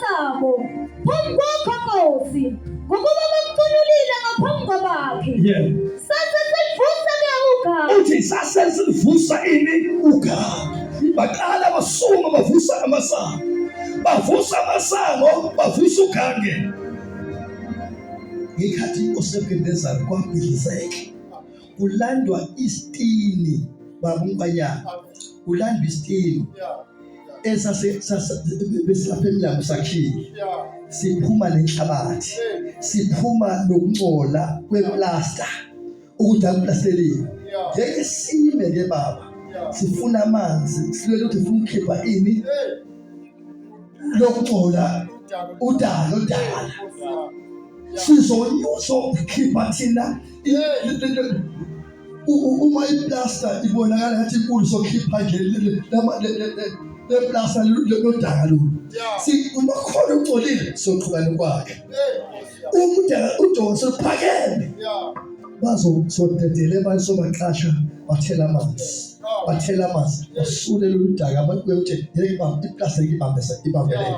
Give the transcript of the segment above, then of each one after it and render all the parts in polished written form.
amasango phambi kwakho Nkosi, ngokuba bakucunulile ngaphambi kwabakhe. Yeah. Sase silivusa ke ugaga. Uthi sase silivusa ini ugaga. Baqala basukuma bavusa amasango. Bavusa amasango, bavusa ugange. Ngikhathi inkosi eBhindezana kwabhidlizeka. Kulandwa isitini baba uMbanyana. Kulandwa isitini. Esase besilapha emnyango sakhile. Siphuma nenhlabathi. Siphuma nokuncola kweplaster. Ukuthi akuplasteliwe. Ngeke sime ke baba. Sifuna amanzi, silwele ukuthi sifuna ukukhipha ini? Lokungcola udala odala. Sizonyusa ukukhipha thina uma iplasta ibonakala ngathi inkulu sokhipha nje le plasta lodaka lolu. Si uma khona ungcolile soqhuba nokwakhe. Uma udaka udonsa luphakeme. Bazosodedele abantu sobaqasha bathela amanzi. Bathela amanzi basule lolu daka abantu beyothi ngeke ibambe iplasta ibambe ibambelele.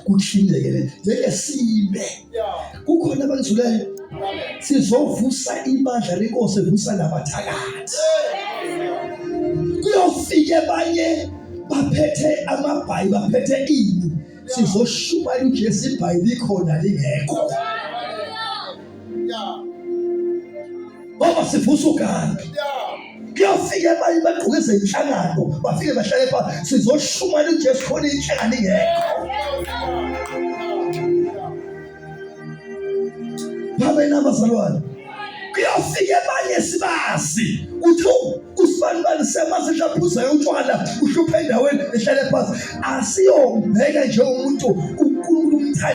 Kuthindeke le ngeke sime. Kukhona abangizuleyo sizovusa ibandla lenkosi evusa nabathakathi. Kuyofika abanye baphethe amabhayi baphethe ini sizoshumayela uJesu ibhayi likhona lingekho. Ngoba sivusa ugange. Kuyofika abanye bagqoke izinhlangano bafike bahlale phansi sizoshumayela uJesu khona inhlangano ingekho. Amen abazalwane. Kuyofika abanye sibazi uthi usibanibani semazi hlaphuzayo utshwala uhluphe endaweni ehlale phansi asiyombheka nje umuntu uNkulunkulu umthanda.